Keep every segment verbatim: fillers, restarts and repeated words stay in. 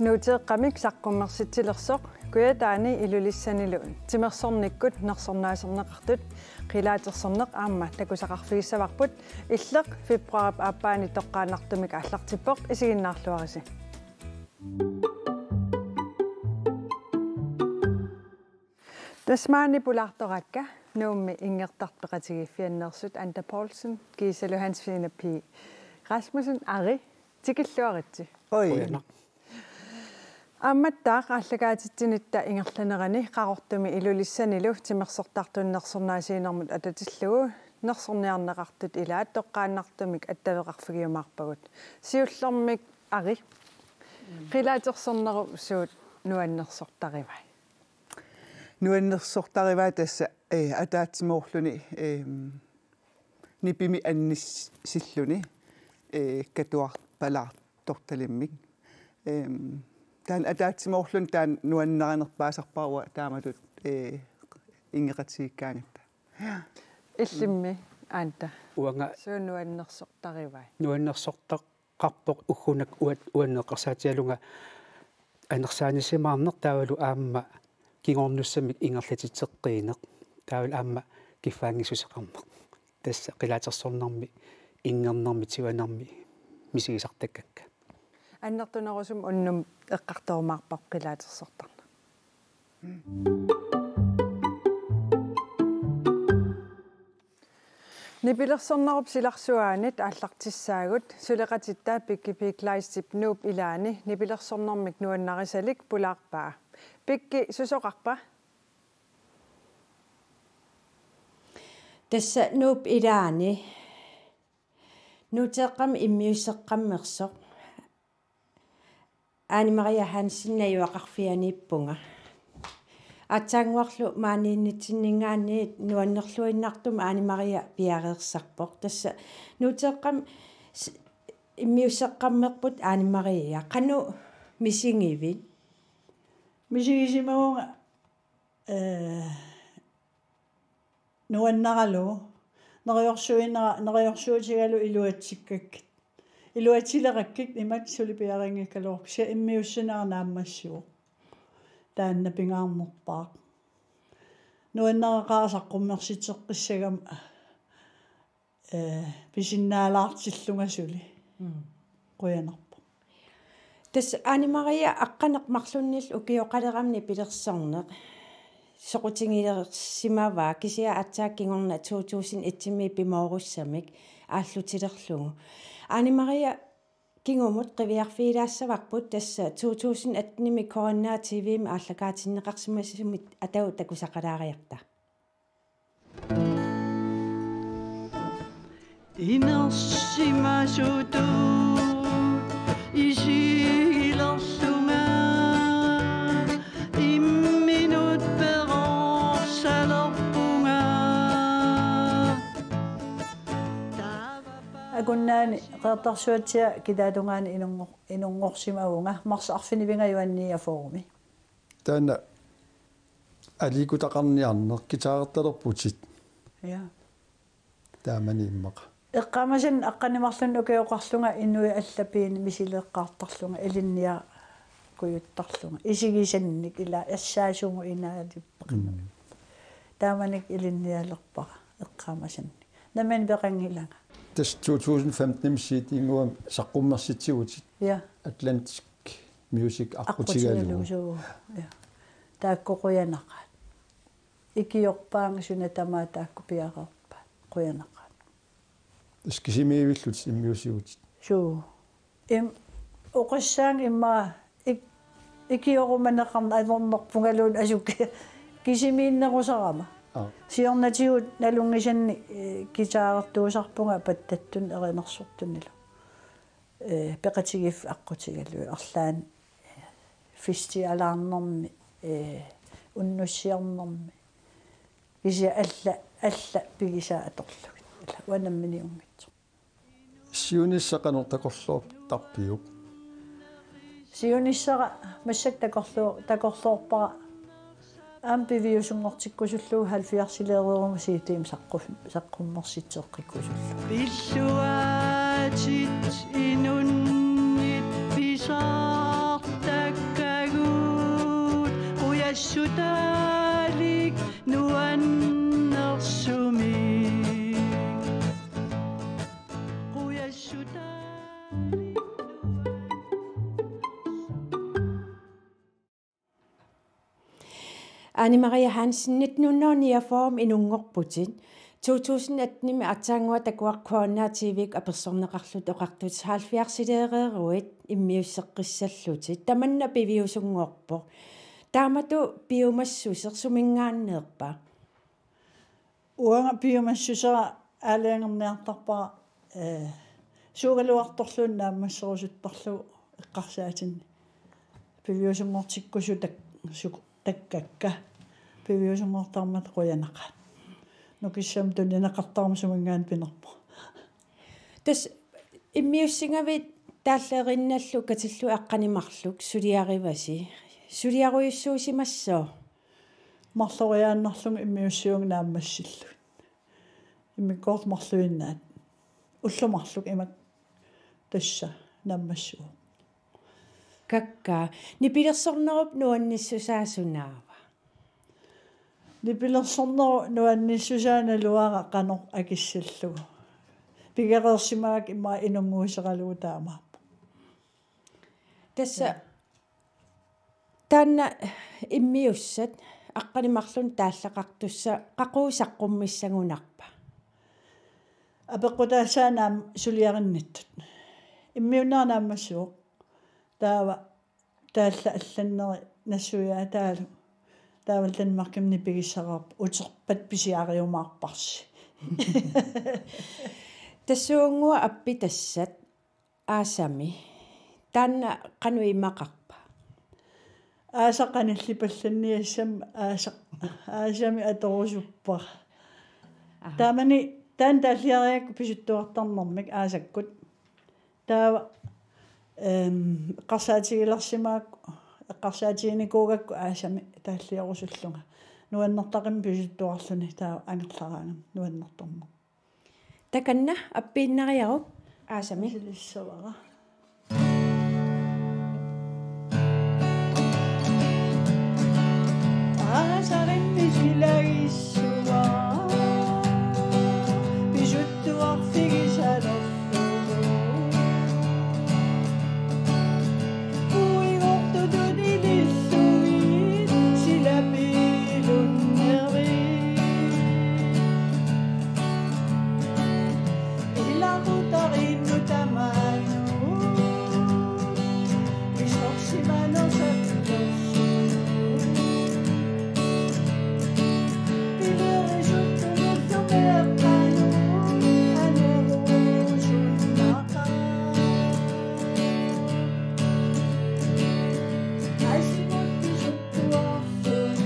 Nuuteeqqamik saqqummersitsilersoq Kujataani Ilulissanilu timersornikkut nersornaaserneqartut qilaatersorneq aamma takusaqarfigissavarput. Illeq februaarip aappaani toqqaannartumik aallartippoq, isiginnaarluarisi. Tassa maani pulaartoraakka Nuummi inngertartut peqatigiiffianneersut Anda Poulsen, Gisela Johansen, Pia Rasmussen, Ari, tikilluaritsi. Oi. Qujanaq. Aammattaaq aallakaatitsinitta ingerlanerani Qaqortumi Ilulissanilu timersortartut nersornaasiinermut atatillugu nersorniarneqartut ilaat toqqaannartumik attaveqarfigiumaarpagut. Siullermik Ari, qilaatersornerup suut nuannersortarivai? Nuannersortarivai tassa, eh, ataatsimoorluni, ehm, nipimik anissilluni, eh, katuarpalaartortalimmik. Ehm, taanna ataatsimoorluni taanna nuannarinerpaasarpara uanga taamatut, eh, inngeqatigiikkaangatta. Illimmi Anda? Uanga suut nuannersortarivai? Nuannersortaq- qarpoq ugguuna uat-, uannut eqqarsaatigalunga anersaanisimaarneq taavalu aamma kingornussamik ingerlatitseqqiineq. Taavalu aamma kiffaanngissuseqarneq. Tassa qilaatersornermi, inngernermi, tivanermi misigisartakkakka. Annertunerusumik unnuk eqqartorumaarparput qilaatersortarneq. Nipilersornerup silarsuaanit aallartissaagut, suleqatitta Pikki Pigg Kleistip Nuup ilaani nipilersornermik nuannarisalik pulaarpaa. Pikki, susoqarpa? Tassa Nuup ilaani nuuteeqqamik immiusseqqammersoq Ane Maria Hansen najugaqarfianiippunga. Aatsaannguarlu maaniinnitsinninngaanniit nuannerluinnartumik Ane Maria piareersarpoq. Tassa nuuteeqqamik s-, immiusseqqammerput Ane Maria. Qanoq misigivit? Misigisimavunga, eh, nuannaralugu. Neriorsuinera-, neriorsuutigalugu iluatsikkakkit. Iluatsileqakkit imatut suli piareerinngikkaluarput. Kisianni immiussinera naammassivoq. Taanna pingaarnerpaaq. Nuannaraqaaq saqqummersitseqqissagama, eh, pisinnaalaartillunga suli. Mm. Qujanarpoq. Tassa Ane Maria aqqaneq-marlunnillu ukioqalerami nipilersorneq soqutigilersimavaa, kisianni aatsaat kingorna to tusind et-imi pimoorussamik aallutilerlugu. Ane Maria kingumut qiviarfigilaassavarput, tassa to tusind atten-imi K N R T V-mi aallakaatinneqarsimasumit atagu takusaqalaariarta. Inersimasutut isigilerlunga imminut peroorsalerpunga. Akunnaani Qeqertarsuatsiaat kitaatungaani inunngor-, inunngorsimavunga, mars arfinivinga Johanniafoorumi. Taanna aliikkutaqarniarneq, guitarertalerputit. Ja. Taamani immaqa. Eqqaamasannik aqqaneq-marlunnik ukioqarlunga inuit allat piini misileeqqaartarlunga, ilinniakujuttarlunga. Isigisannik ila assaasugut inaalippaqinga. Mm. Taamanikkut ilinnialerpara eqqaamasannik. Nammineq peqanngilanga. Tassa to tusind femten-imi C D-nguami saqqummersitsigutit. Ja. Atlantic Music aqqutigalugu. Aqqutigalugu, suu. Ja. Taakku qujanaqaat. Ikiorpaannga suna tamaat taakku piareerpaat. Qujanaqaat. Tassa kisimiivillutit immiussigutit. Suu. Im-, oqassaanga immaqa ik-, ikiorumaneqarneq ajornerpungaluunniit asuki kisimiinnerusarama. Aa. Siornatigut nalunngisannik, eh, guitarertuusarpunga pattattunik erinarsortunilu. Eh, peqatigiiffik aqqutigalugu arlaannik, eh, festialaarnermi, eh, unnussiornermi. Kisianni alla, alla pigisaat atorlugit. Ila uanga namminiunngitsoq. Siunissaq qanoq takorloortarpiuk? Siunissara massakkut takorloo-, takorloorpara aamma piviusunngortikkusullugu halvfjerdsileereeruma C D-mik saqqu-, saqqummersitseqqikkusullugu. Pilluaatsit inunnit pisartakkatit. Qujassutaalik nuannersumik. Qujassutaalik nuannersumik. Ane Marie Hansen, nitten hundrede og niogfyrre inunngorputit. To tusind atten-imi aatsaannguaq takuaqqaarnaa T V-kkut apersorneqarlutit oqartutit halvfjerdsileereeruit immiusseqqissallutit. Tamanna piviusunngorpoq. Taamatut piumassuseq suminngaanneerpa? Uanga piumassusera aalajangerniartarpara, eh, suugaluartorluunniit naammasserusuttarlugu eqqarsaatinni. Piviusunngortikkusut tak-, suk-, takkakka. Piviusunngortarmata qujanaqaat. Nukissamik tunineqartarmat suminngaanniit pinerpoq. Tassa immiussigavit taallat erinnallu katillugit aqqaneq-marluk suliarivasi. Suliarujussuusimassooq? Marloriaannarlunga immiussivunga naammassillugit. Immikkoortut marluinnaat. Ullut marluk imak tassa naammassivoq. Kakkaak, nipilersornerup nuannissusaa sunaava? Nipilersornerup nuannissusaa naluara qanoq akissallugu. Pigereersimagakku immaqa inunnguuseralugu taamaappoq. Tassa taanna immiussat aqqaneq-marlunnik taallaqartussat qaqugu saqqummissagunarpa? Apeqqutaassaaq aamma suliarinnittut. Immiunnera naammassivoq. Taava taallat allanneri nassuiaataalu. Taavalu Danmarkimi nipigissaqarput, uterpat pisiariumaarparsi. Tassuunnguaq appitassat aasami. Taanna qanoq imaqarpa? Aasaq qanillipallanniassama aasaq, aasami atorusuppara. Aha. Taamani taanna taalliarigakku pisuttuartarnermik aasakkut. Taava, ehm, eqqarsaatigilersimagakku, eqqarsaatiginikuugakku aasami taalliorusullunga. Nuannertaqimmat pisuttuarluni taava angerlaraangama nuannertornerpoq. Takanna appiinnariaruk aasami. Silissavara. Aasarinni silagissavara. Pisuttuarfigisalerlugu. Uigortutut ilillugit silapiilunnerit. Ilaqutariinnut tamaannut isorsimanersalersugut. Pilerisuttunullu meeqqanut anerusunnaqaaq. Asimut pisuttuarlugit.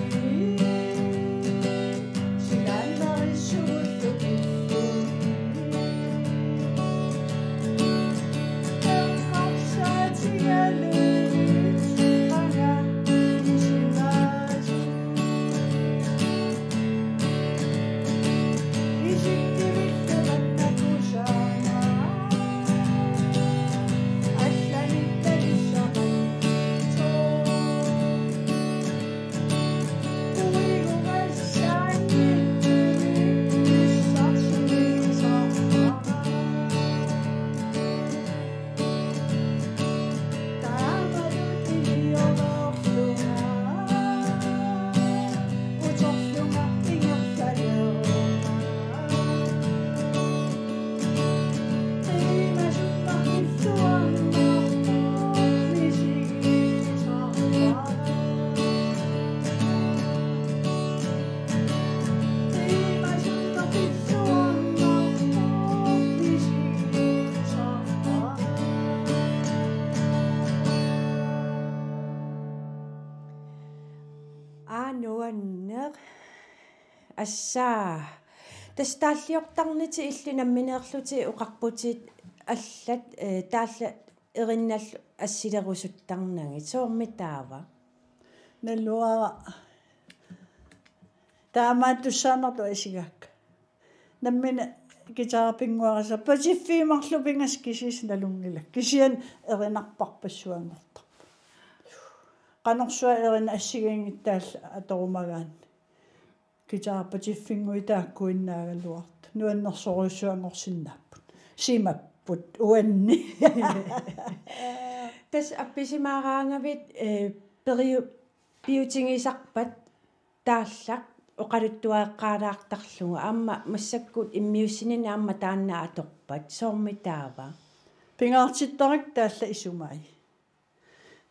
Aa, nuanneq. Assaa. Tassa taalliortarnitit illit nammineerlutit oqarputit allat, eh, taallat erinnallu assilerusuttarnagit. Soormi taava? Naluara. Taamaattussaanartut asigakka. Nammineq guitar pinnguarisarput. Patiffiit marluk pingasut kisiisa nalunngilakka. Kisianni erinarparpassuanngortarpoq. Qanorsuaq erinat assigiinngitsut taakku atorumagaanni. Kitaarpatiffinnguit taakkuinnaagaluartut. Nuannersorujussuanngorsinnaapput. Simapput uanni. Tassa appisimaaraangavit, eh, periu-, piutigisarpat taallaq oqaluttuaqqaalaartarlugu. Aamma massakkut immiussinini aamma taanna atorpat. Soormi taava? Pingaartittarakku taallat isumai.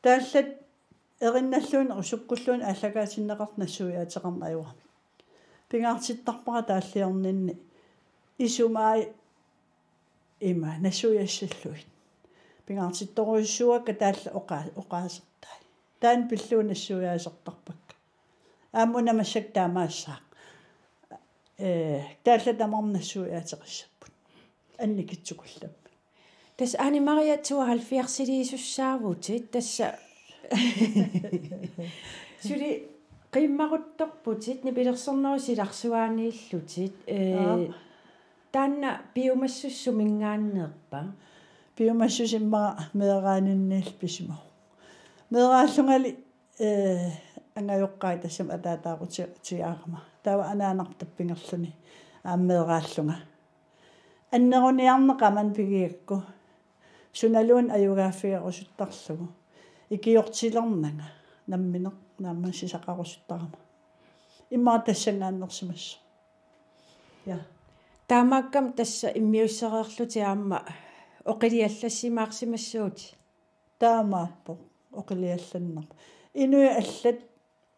Taallat erinnalluunniit sukkulluunniit aallakaatinneqartut nassuiaateqarneq ajoramik. Pingaartittarpara taalliorninni isumai ima nassuiaassallugit. Pingaartittorujussuuakka taallat oqa-, oqaasertai. Taanna pillugu nassuiaasertarpakka. Aamma una massakkut taamaassaaq. Eh, taallat tamarmik nassuiaateqassapput. Annikitsukullammik. Tassa Ane Maria tooghalvfjerdsiliisussaavutit, tassa suli qiimmaruttorputit, nipilersornerup silarsuaaniillutit, eh, Aa. Taanna piumassuseq suminngaanneerpa? Piumassuseq immaqa meeraaninniillu pisimavoq. Meeraallungali, eh, angajoqqaat tassami ataataarutigaarama. Taava anaanartut pingerluni aamma meeraallunga. Anneruniarneq qamani pigigakku. Sunaluunniit ajugaaffigerusuttarlugu. Ikiortilernanga. Nammineq naammassisaqarusuttarama. Immaqa tassanngaanneersimassaaq. Ja. Taamaakkami tassa immiussereerlutit aamma oqiliallassimaarsimassaatit. Taamaappoq oqiliallanneq. Inuit allat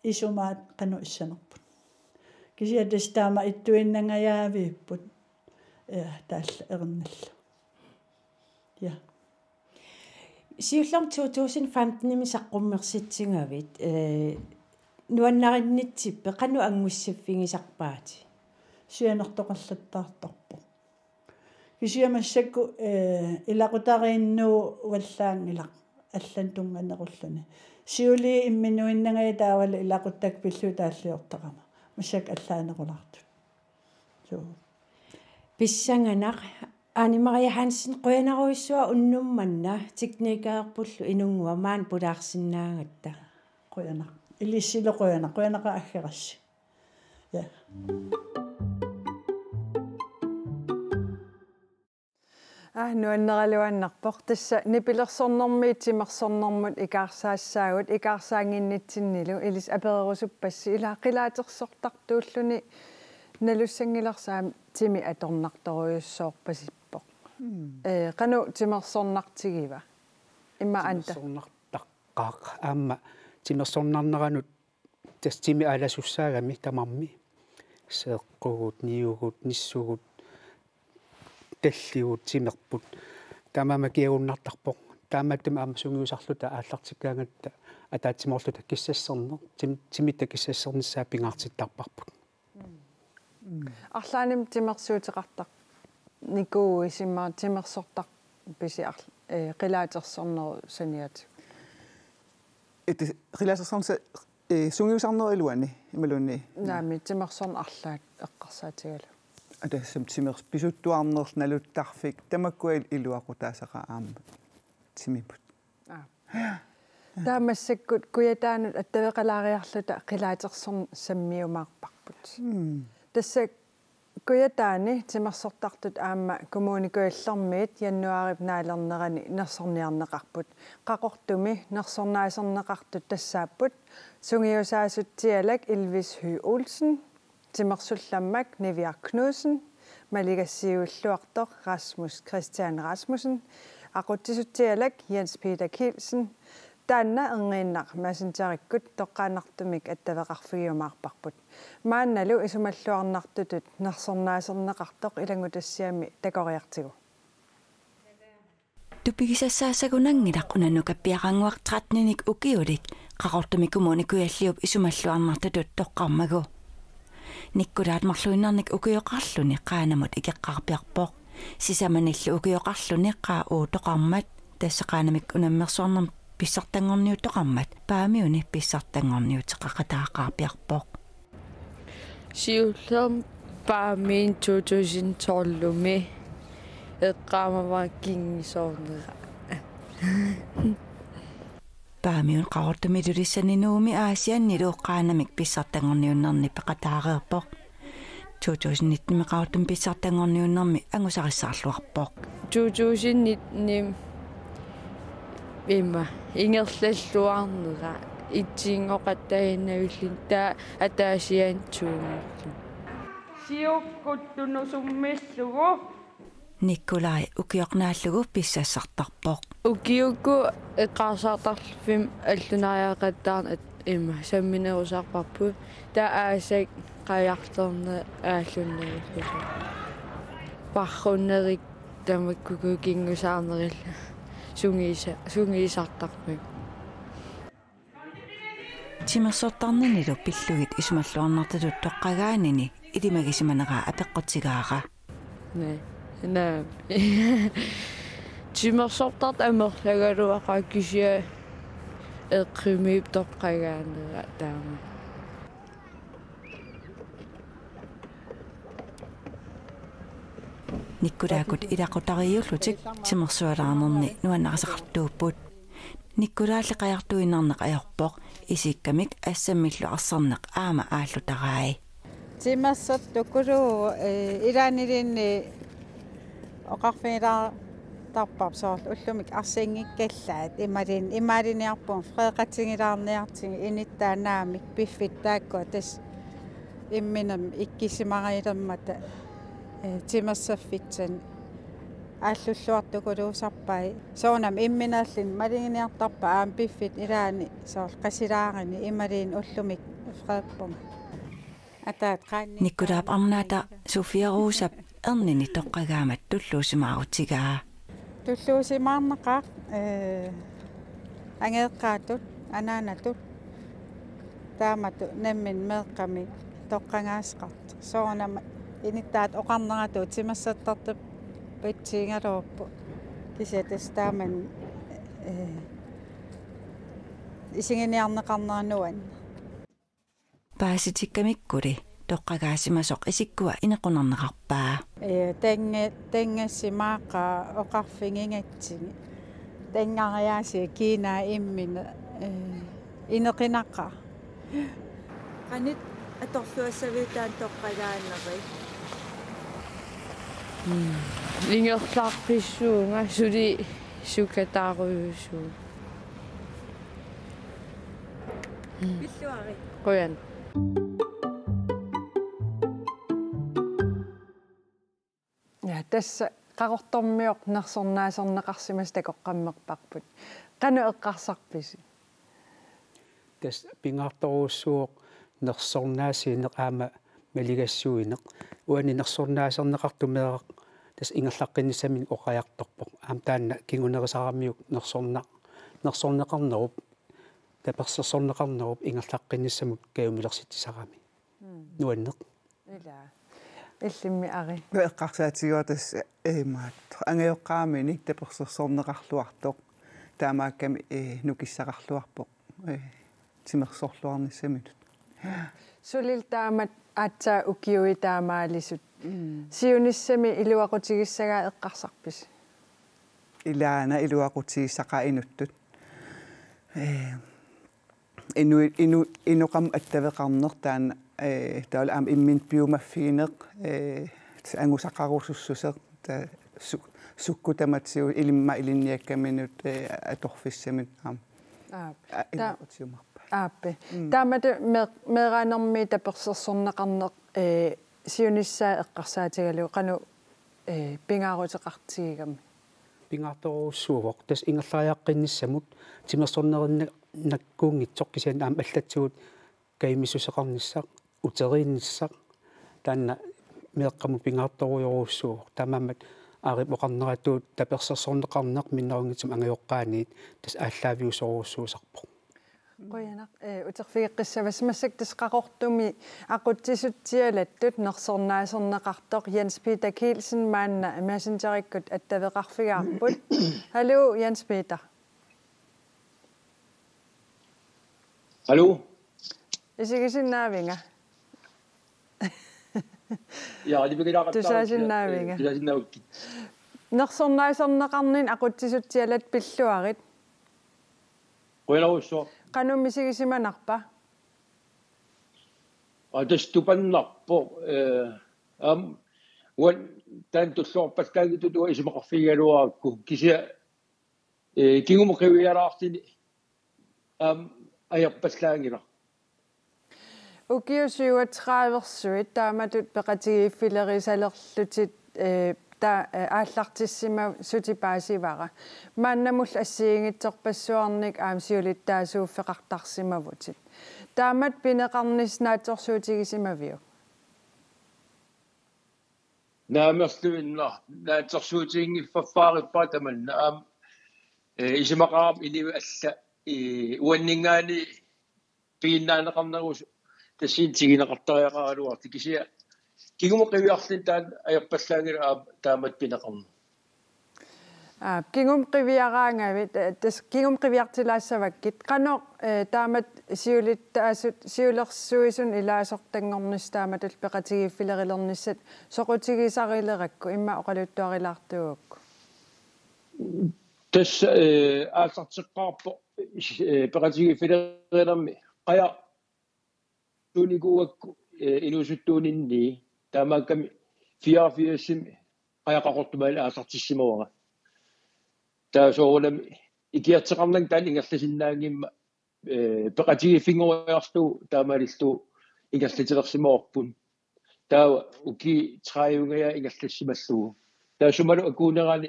isumaat qanoq issanerput. Kisianni tassa taama ittuinnangajaaviipput. Ja, taallat erinnallu. Ja. Siullermik to tusind femtenimi saqqummersitsigavit, eh, nuannarinnitsippat qanoq angussiffigisarpaatit? Sianertoqallattaartarpoq. Kisianni massakkut, eh, ilaqutariinnuuvallaanngilaq allanut tunnganerulluni. Siuliini imminuinnangajak taavalu ilaquttakka pillugit taalliortarama. Massakkut allaanerulaartut. Suu. Pissanganaq, Ane Maria Hansen, qujanarujussuaq unnuk manna teknikerpullu inunnguaq maani pulaarsinnaagatta. Qujanaq. Ilissilu qujanaq, qujanaq aggerassi. Ja. Aa, nuanneraluannarpoq. Tassa nipilersornermiit timersornermut ikaarsaassagut, ikaarsaannginnitsinnilu ilissi apererusuppassi, ila qilaatersortartuulluni nalussanngilarsi aamma timi atornartorujussuorpasippoq. Mm. Eh, qanoq timersornartigiva? Ima anta. Timersornartarpoq aamma timersornarneranut tassa timi aalasussaagami tamarmi. Seeqqugut, niugut, nissugut, talligut, timerput. Taamaammat kiagunnartarpoq. Taamaattumik aamma sungiusarluta aallartikkaangatta ataatsimoorluta kissasserneq, tim-, timitta kissassernissaa pingaartittarparput. Mm. Arlaannik timersuuteqartarnikuuisi, immaqa timersortarpisi arl-, eh, qilaatersornerup saniatigut? Iti-, qilaatersornerup sa-, eh, sungiusarnerup iluani imaluunniit? Naamik, timersorneq arlaat eqqarsaatigalugu. Atassami timers-, pisuttuarneq, naluttarfik, tamakkua il-, iluaqutaasaqaat aamma timiput. Aa. Taava massakkut Kujataanut attaveqalaariarluta qilaatersorneq sammiumaarparput. Mm. Tassa Kujataani timersortartut aamma Kommune Kujallermiit januaarip naalernerani nersorniarneqarput. Qaqortumi nersornaaserneqartut tassaapput sungiusaasut Tialak Elvis Høgh Olsen, timersullammak Niviaq Knudsen, maligassiuilluartoq Rasmus Christian Rasmussen, aqutsisut Tialak Jens Peter Kielsen, taanna erniinnaq Messengerikkut toqqaannartumik attaveqarfigiumaarparput. Maannalu isumalluarnartutut nersornaaserneqartoq ilanngutassiami takoriartigu. Tupigisassaassagunanngilaq una nukappiarannguaq tretten-inik ukiulik Qaqortumi Kommune Kujalliup isumalluarnartutut toqqarmagu. Nikkulaat marluinnarnik ukioqarluni Qaanamut ikeqqaarpiarpoq. Sisamanillu ukioqarluni Qa U toqarmat, tassa Qaanamik unammersuarnermik pissartanngorniutoqarmat, Paamiuni pissartanngorniuteqaqataaqaarpiarpoq. Siullermik Paamiuni to tusind tolv-imi eqqaamavara kingusoornera. Paamiut Qaqortumi Ilulissani Nuummi Aasiannilu qaannamik pissartanngorniunnerni peqataareerpoq. To tusind nitten-imi Qaqortumi pissartanngorniunnermi angusarissaarluarpoq. To tusind nitten-imi ima ingerlalluarnera itsingoqattaginnavilluni taava ataasiaannarlugu. Siukkut tunusummillugu. Nikolai ukioq naallugu pissassartarpoq. Ukiukkut eqqarsartarfimmi allunariaqattaarneq ima samminerusarparput. Taava aasakkut qajartorneq aallunnerulluni. Parrunnerit tamakkuuku kingusaarnerullutik sungiisa-, sungiisartarmata. Timersortarninilu pillugit isumalluarnartutut toqqagaanini ilimagisimaneraa apeqqutigaara. Naa. Naa. Timersortartut amerlagaluaqaat kisianni eqqumiippoq toqqagaanera taama. Nikolaikkut ilaqutariiullutik timersualaarnerni nuannarisaqartuupput. Nikolailu qajartuinnarneq ajorpoq, isikkamik assammillu arserneq aamma aallutarai. Timersortartut ukulu, eh, ilaannilinni oqarfigilaartarpara soorlu ullumikkut arsanngikkallaat imaluunniit imaaliniarpunga freeqatigilaarniartigit inuttai naamik piffissaq taakkua tassa imminermi ikkussimareermata, eh, timersorfissanik aallulluartut ukuluusarpai. Soorunami imminerluni maluginiartarpai aamma piffissap ilaani soorlu qasilaarini imaluunniit ullumikkut freeqpunga. Ataat qaanni- Nikolaap arnaata Sofia Rosap ernini toqqagaammat tulluusimaarutigaa. Tulluusimaarnaqaaq, eh, angajoqqaatut, anaanatut, taamatut nammineq meeqqamik toqqagaasaqartoq. Soorunami inuttaat oqarneratut timersortartupatsigigaluarput. Kisianni tassa taamani, eh, isiginiarneqarnera nuanneq. Paasitikkamikkuli toqqagaasimasoq isikkua inequnarneqarpaa. Ee, tannga-, tanngassimaaqaaq oqarfigigatsigit. Tanngariaaseq kiinaa imminut, ee, inequnaqaaq. Qanoq atorluassaviuk taanna toqqagaaneri? Mm. Ingerlaqqissuunga suli sukataarujuusuunga. Pilluarit. Qujan. Ja, tassa Qaqortormioq nersornaaserneqarsimasoq takoqqammerparput. Qanoq eqqarsarpisi? Tassa pingaartorujussuuvoq nersornaasiineq aamma maligassuineq. Uani nersornaaserneqartoq meeraq tassa ingerlaqqinnissaminnik oqajartorpoq. Aamma taanna kingunerisaramiuk nersorna-, nersorneqarnerup, tapersersorneqarnerup ingerlaqqinnissamut kajumilersitsisarami. Mm. Nuanneq. Ila. Illimmi Ari? Eqqarsaatigaara tassa imaattoq. Angajoqqaaminik tapersersorneqarluartoq. Taamaakkami, eh, nukissaqarluarpoq. Eh, timersorluarnissaminut. Sulilu taamatut aatsaat ukiui taamaalisut. Mm. Siunissami iluaqutigissagaa eqqarsarpisi? Ilaana iluaqutigissaqaaq inuttut. Eh, inu-, inu-, inoqamut attaveqarneq taanna, eh, taavalu aamma imminut piumaffigineq, eh, angusaqarusussuseq, taava su-, sukkut tamatigut ilimmat ilinniakkaminut, eh, atorfissamik aamma. Aap. A-, ta-, iluaqutigiumaarpaat. Aappi. Mm. Taamatut mee-, meeraanermi tapersersorneqarneq, eh, siunissaa eqqarsaatigalugu qanoq, eh, pingaaruteqartigigami? Pingaartorujussuuvoq. Tassa ingerlariaqqinnissamut timersornerinna-, nakkuunngitsoq kisianni aamma allatsigut kajumissuseqarnissaq, uteriinnissaq, taanna meeqqamut pingaartorujorujussuuvoq. Taamaammat Arip oqarneratut tapersersorneqarneq minnerunngitsumik angajoqqaaniit tassa aallaaviusorujussuusarpoq. Qujanaq, eh, uterfigeqqissavassi. Massakkut tassa Qaqortumi aqutsisutsialattut nersornaaserneqartoq Jens Peter Kielsen maanna Messengerikkut attaveqarfigaarput. Hallo, Jens Peter. Hallo? Isigisinnaavinga? Ja, det beklager. Tusaasinnaavinga? Tusaasinnaavikkit. Nersornaaserneqarninni aqutsisutsialattut pilluarit. Qujanarsuaq. Qanoq misigisimanarpa? Aa, tassa tupannarpoq, eh, aamma uani taanna tulluarpallaanngitsutut uanga isumaqarfigigaluarakku, kisianni, eh, kingumut qiviaraarluni aamma ajorpallaanngilaq. Ukiut syvogtrediversuit taamatut peqatigiiffilerisalerlutit, eh, ta-, eh, aallartissimasutit paasivara. Maannamullu assigiinngitsorpassuarnik aamma siulittaasuuffeqartarsimavutit. Taamatut pineqarnissaq naatsorsuutigisimaviuk? Naamerluinnaq naatsorsuutiginngiffaffaarippara tamanna aamma, eh, isumaqarama inuit allat, eh, uanninngaanniit piginnaaneqarnerusoq tassani tiguneqartariaqaraluartoq, kisianni kingumut qiviarluni taanna ajorpallaanngilaq aamma taamatut pineqarneq. Aa, kingumut qiviaraangavit, eh, tassa kingumut qiviartilaassavakkit. Qanoq, eh, taamatut siulittaasut, siulersuisunut ilaasortanngornissat taamatullu peqatigiiffilerilernissat soqutigisarilerakku immaqa oqaluttuarilaartuugukku? Tassa, eh, aallarteqqaarpoq, eh, peqatigiiffilerilernermi qajaq tunikuuakku, eh, inuusuttuuninni, taamaakkami fireogfirsimi qajaq Qaqortup maani aallartissimavara. Taava soorunami ikiorteqarnanga taanna ingerlasinnaanngimmat, eh, peqatigiiffinngoriarlugu taamaalillugu ingerlatilersimavarput. Taava ukiut tredive-nngajak ingerlassimallugu. Taava sumalu akuunerani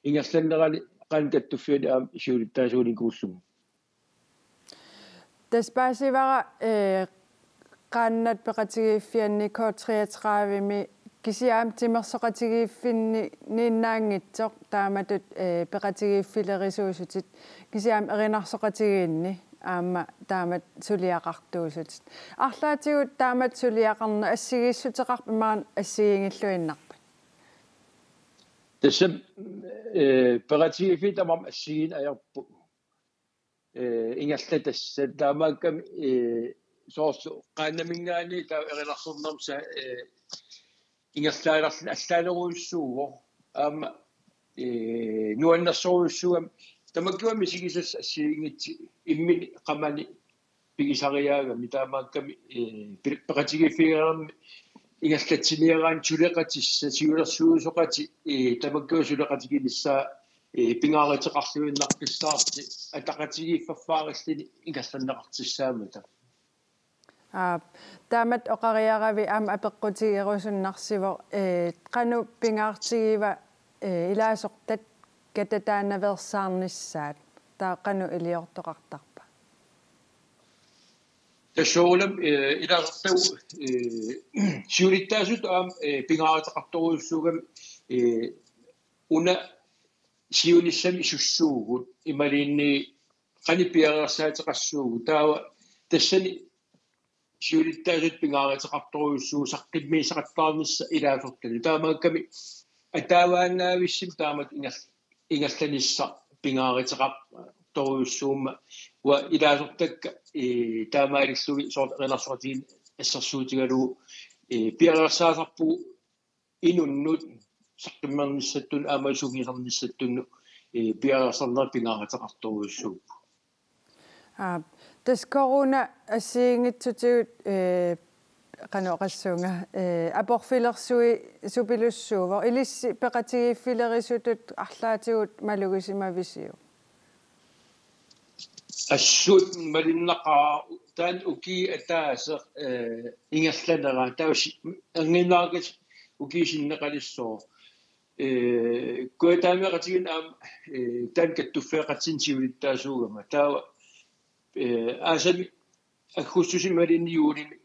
ingerlannerani qanoq kattuffianni aamma siulittaasuunikuullugu. Tassa paasivara, eh, qaannat peqatigiiffianni K treogtredive-mi kisianni aamma timersoqatigiiffinniinnaanngitsoq taamatut, eh, peqatigiiffilerisuusutit kisianni aamma erinarsoqatigiinni aamma taamatut suliaqartuusutit. Arlaatigut taamatut suliaqarneq assigiissuteqarpat imaluunniit assigiinngilluinnarpat? Tassa, eh, peqatigiiffiit tamarmik assigiinneq ajorput, eh, ingerlatassat, taamaakkami, eh, soorlu qaannaminngaanniit taava erinarsornermik sa-, eh, ingerlaalerluni allaanerujussuuvoq. Aamma, eh, nuannersorujussuugami tamakkuami misigisassat assigiinngitsut imminut qamanut pigisariaagami, taamaakkami, eh, pe-, peqatigiiffigereernermi ingerlatsiniaraanni suleqatissat, siulersuisoqatit, eh, tamakkua suleqatiginissaat, eh, pingaaruteqarluinnaqqissaartut ataqatigiiffaffaarilluni ingerlanneqartussaammata. Aap, taamatut oqariaravit aamma apeqqutigerusunnarsivoq, eh, qanoq pingaartigiva, eh, ilaasortat katataanaveersaarnissaat, taava qanoq iliortoqartarpa? Tassa soorunami, eh, ilaasortagut, eh, siulittaasutut aamma, eh, pingaaruteqartorujussuugami, eh, una siunissami sussaagut imaluunniit qanoq piareersaateqassuugut. Taava tassani siulittaasutut pingaaruteqartorujussuuvoq saqqummiussaqattaarnissaq ilaasortatut. Taamaakkami ataavaannavissumik taamatut inger-, ingerlanissaq pingaaruteqartorujussuummat. Uanga ilaasortakka, eh, taamaalillugit soorlu erinarsoqatigiinneq assersuutigalugu, eh, piareersaasarpugut inunnut saqqummernissatsinnut aamma sungiusernissatsinninnut, eh, piareersarnerat pingaaruteqartorujussuuvoq. Aap, tassa corona assigiinngitsutigut, eh, qanoq oqassuunga, eh, aporfilersuisupilussuuvoq, ilissi peqatigiiffilerisutut arlaatigut malugisimavisiuk? Assut malunnaqaaq taanna ukiup ataaseq, eh, ingerlanera, taava si-, erniinnaarakku ukiup sinneqalissasoq. Eh, kujataamiaqatigiinneq aamma, eh, taanna kattuffeeqatitsineq siulittaasuugama. Taava, eh, aasami aggustimi imaluunniit juulimi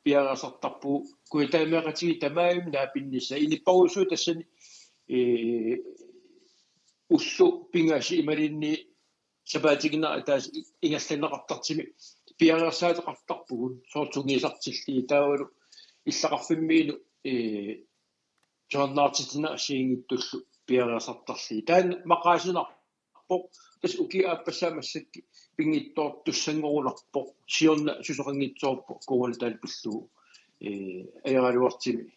piareersartarpugut kujataamiaqatigiit tamarmik naapinnissaat. Inuppassuit tassani, eh, ullut pingasut imaluunniit sapaatip-akunnera ataaseq ingerlanneqartartumi piareersaateqartarpugut, soorlu sungiusartillugit taavalu illaqarfimmiunut, eh, tusarnaartitsineq assigiinngitsullu piareersartarlugit. Taanna maqaasinarpoq, tassa ukiup aappassaa massakkut pinngitsoortussanngorunarpoq, siorna susoqanngitsoorpoq corona taanna pillugu, eh, ajoraluartumik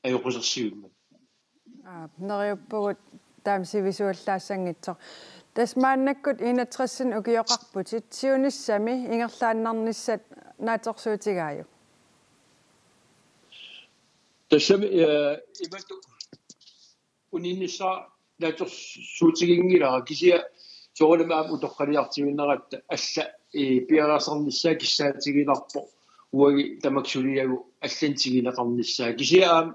ajoqusersuimmat. Aap, neriuppugut taama sivisuallaassanngitsoq. Tassa maannakkut enogtresinik ukioqarputit, siunissami ingerlaannarnissat naatsorsuutigaajuk? Tassami eh, imatut uninnissaq naatsorsuutiginngilara, kisianni soorunami aamma utoqqaliartuinnaratta alla eh, piareersarnissaa kissaatigilerpoq uagut tamakku suliagut allani tiguneqarnissaa. Kisianni aamma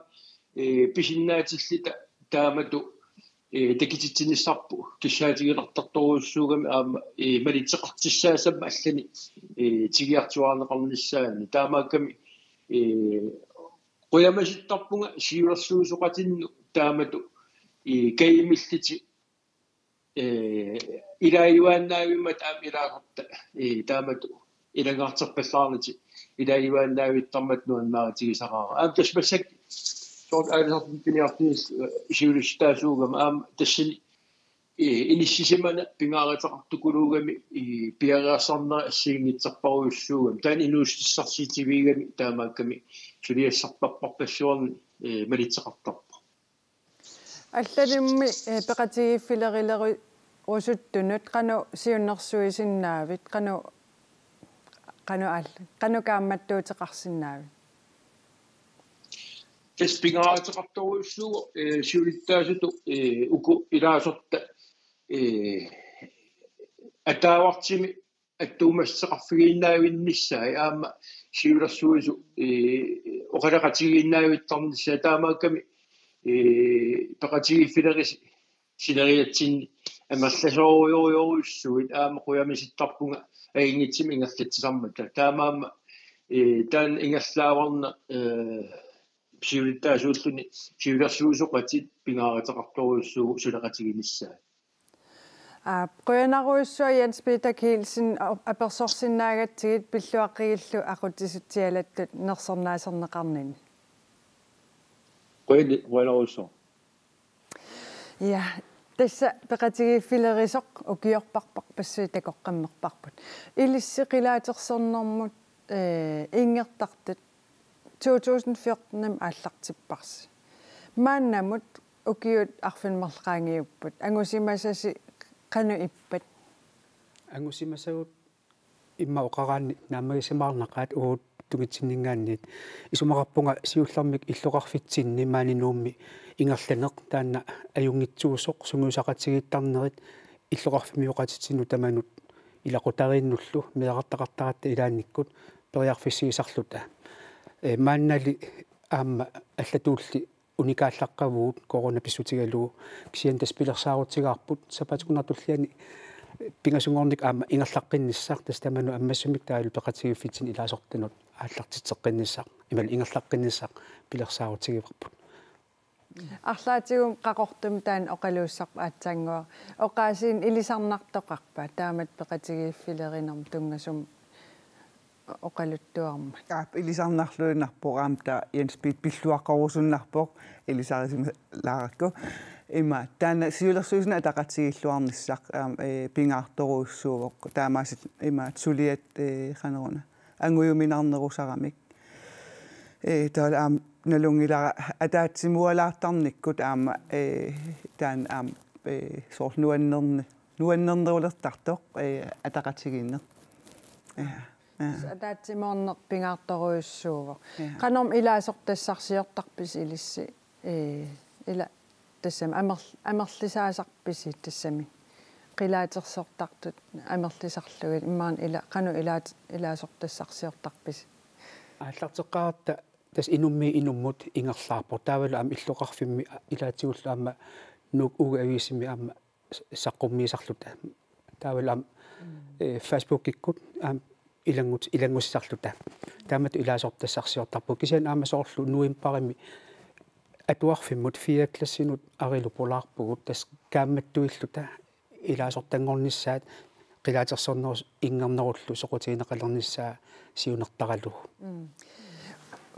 eh, pisinnaatilluta taamatut eh, takutitsinissarput kissaatigilertartorujussuugami aamma eh, malitseqartussaassammat allani eh, tigujortuarneqarnissaanut. Taamaakkami eh, qujamasuttarpunga siulersuisoqatinnut taamatut eh, kajumillutik eh, ilaajuaannaavimmat aamma ilaasortat eh, taamatut ilanngarterpallaarlutik ilaajuaannaavittarmata nuannaarutigisaqaara. Aamma tassa massakkut soorlu aalisartuni piniartunik eh, siulittaasuugama aamma tassani eh, inissisimana pingaaruteqartukuluugami eh, piareersarnera assigiinngitsorpassuarujussuugami. Taanna inuussutissarsiutigigami taamaakkami suliassarpassuarnik eh, malitseqartarpoq. Allanimmi eh, peqatigiiffilerilerusuttunut qanoq siunnersuisinnaavit, qanoq, qanoq aalla-, qanoq kaammattuuteqarsinnaavit? Tassa pingaaruteqartorujussuuvoq eh, siulittaasutut eh, uku ilaasortat eh, ataavartumik attuumassuteqarfigiinnaavinnissaat aamma siulersuisut eh, oqaloqatigiinnaavittarnissaat. Taamaakkami eh, peqatigiiffilerisi sineriatsinni amerlasoorujorujussuit aamma qujamasuttarpunga ajunngitsumik ingerlatsisarmata. Taamaammat eh, taanna ingerlaavarna eh, siulittaasuulluni siulersuisoqatitta pingaaruteqartorujussuuvoq suleqatiginissaat. Aap, qujanarujussuaq Jens Peter Kielsen, a-, apersorsinnaagatsigit, pilluaqqigillu aqutsisutsialattut nersornaaserneqarnini. Qujan-, qujanarujussuaq. Ja, tassa peqatigiiffilerisoq ukiorparpassuit takoqqammerparput. Ilissi qilaatersornermut eh, inngertartut to tusind fjorten aallartipparsi. Maannamut ukiut arfineq-marluk qaangiupput. Angusimasasi qanoq ippat? Angusimasagut immaqa oqaraanni naammagisimaarnaqaat uagut tungitsinninngaanniit. Isumaqarpunga siullermik illoqarfitsinni maani Nuummi ingerlaneq taanna ajunngitsuusoq sungiusaqatigiittarnerit illoqarfimmioqatitsinnut tamanut ilaqutariinnullu meerartaqartaratta ilaannikkut periarfissiisarluta. Eh, maannali aamma allatuulli unikaallaqqavugut corona pissutigalugu, kisianni tassa pilersaarutigaarput sapaatip-akunnera tulliani pingasunngornikkut aamma ingerlaqqinnissaq, tassa tamanut ammasumik taavalu peqatigiiffitsinni ilaasortanut aallartitseqqinnissaq imaluunniit ingerlaqqinnissaq pilersaarutigivarput. Arlaatigut Qaqortumi taanna oqaluussarput aatsaannguaq. Oqaasiinik ilisarnartoqarpa taamatut peqatigiiffilerinermut tunngasumik oqaluttuarmat? Aap, ilisarnarluinnarpoq, aamma taava Jens Peter pilluaqqorusunnarpoq, ilisarisimallaarakku. Ima, taanna siulersuisuni ataqatigiilluarnissaq, aamma, eh, pingaartorujussuuvoq. Taamaasilluni ima suliat, eh, qanoruna, angujuminarnerusaramik. Eh, taavalu aamma nalunngilara ataatsimoorlaartarnikkut aamma, eh, taanna aamma, eh, soorlu nuannerni-, nuannernerulertartoq, eh, ataqatigiinneq. Ja, ja. Ataatsimoorneq pingaartorujussuuvoq. Ja. Qanormi ilaasortassarsiortarpisi ilissi, eh, ila tassami amer-, amerlisaasarpisi tassami? Qilaatersortartut amerlisarlugit imaluunniit ila qanoq ilaat-, ilaasortassarsiortarpisi? Aallarteqqaaratta tassa inummiit inummut ingerlaarpoq. Taavalu aamma illoqarfimmi ilaatigullu aamma Nuuk Ugeavisimi aamma s-, saqqummiisarluta. Taavalu aamma, eh, Facebookikkut aamma ilanngut-, ilanngussisarluta. Taamatut ilaasortassarsiortarpugut. Kisianni aamma soorlu novembarimi atuarfimmut fjerde klassinut arilu pulaarpugut, tassa kaammattuilluta ilaasortanngornissaat qilaatersornerup inngernerullu soqutigineqalernissaa siunertaralugu. Mm.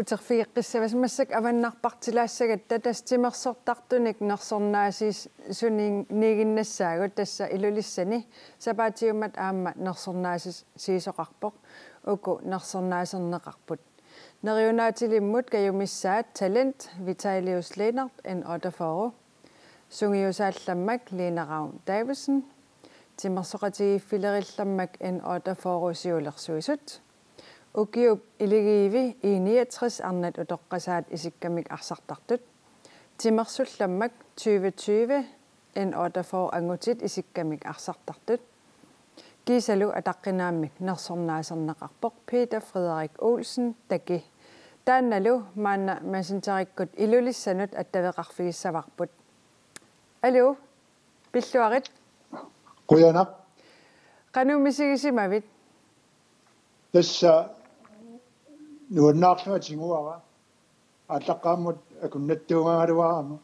Uterfigeqqissavasi, massakkut avannarpartilaassagatta, tassa timersortartunik nersornaasiis-, suniiginnassaagut, tassa Ilulissani sapaatiummat aamma nersornaasiisoqarpoq, uku nersornaaserneqarput. Neriunaatilimmut kajumissaat Talent, Vitalius Lennert, N otteogfyrre, sungiusaallammak Lene Ravn Davidsen, timersoqatigiiffilerillarmak N otteogfyrre siulersuisut. Ukiup iligiivi I niogtres arnat utoqqasaat isikkamik arsartartut. Timersullammak tyve tyve N otteogfyrre angutit isikkamik arsartartut. Kiisalu ataqqinaammik nersornaaserneqarpoq Peter Frederik Olsen, Taki. Taannalu maanna Messengerikkut Ilulissanut attaveqarfigissavarput. Aluu, pilluarit. Qujanaq. Qanoq misigisimavit? Tassa nuannaarlunga tiguara. Aallaqqaammut akunnattuugaluarama.